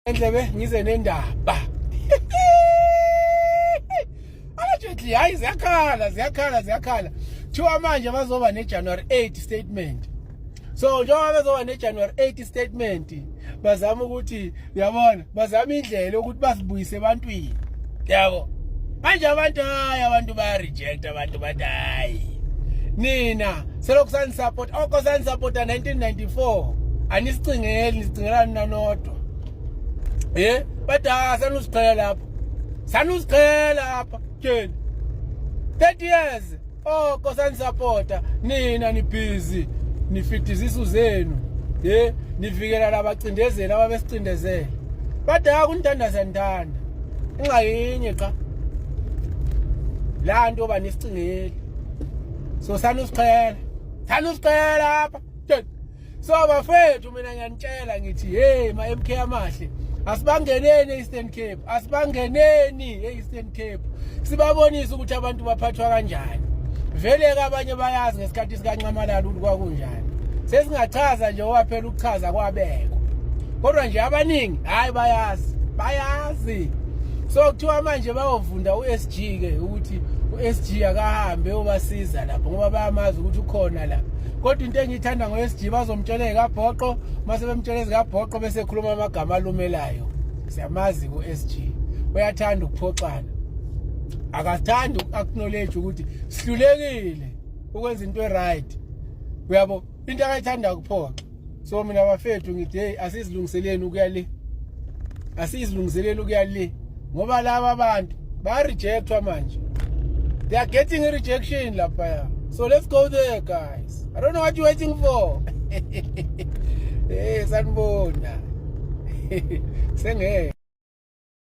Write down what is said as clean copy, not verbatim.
Endlebe ngize nendaba. Allegedly, hayi, ziyakhala, ziyakhala, ziyakhala. Thiwa manje bazoba ne-January 8 statement. So njengoba bezoba ne-January 8 statement, bazama ukuthi, uyabona, bazama indlela yokuthi basibuyise ebantwini. Yabo. Manje abantu, hayi, abantu baya reject, abantu bathi hayi. Nina selokhu sanisupport, oko sanisupporta 1994, anisicingeli, nisicingela nina nodwa. Bathi ah, sanusiqhela lapha. Sanusiqhela lapha. Tsheni. 30 years oko sanisupporta, nina nibhizi nifida izisu zenu. Nivikela labacindezeli ababesicindezela. Bathi ah, kunithanda siyanithanda. Ingxaki qha. La nto banisicingeli. So sanusiqhela. Sanusiqhela lapha. Tsheni. So bafethu, mina ngiyanitshela ngithi, hey, ma MK amahle, asibangeneni e-Eastern Cape, asibangeneni e-Eastern Cape, sibabonise ukuthi abantu baphathwa kanjani. Vele ke abanye bayazi ngesikhathi sikaNxamalala ukuthi kwakunjani. Sesingachaza nje ngoba phela ukuchaza kwabekwa, kodwa nje abaningi, hayi, bayazi, bayazi. So kuthiwa manje bayovunda u-SG ke, ukuthi u-SG akahambe ubasiza lapho ngoba bayamazi ukuthi ukhona la. Kodwa into engiyithanda ngo-SG, bazomtshela ezikabhoqo, mase bemtshela ezikabhoqo bese khuluma amagama alumelayo. Siyamazi ku-SG, uyathanda ukuphoxana, akathandi uku-acknowledge ukuthi sihlulekile ukwenza into e-right, uyabo. Into akayithanda ukuphoxa. So mina bafethu ngithi, hey, asizilungiseleni ukuya le, asizilungiseleni ukuya le, ngoba laba abantu baya-rejectwa manje. They are getting a rejection laphaya. So let's go there, guys. I don't know what you're waiting for. Hey, sanibona, sengeke.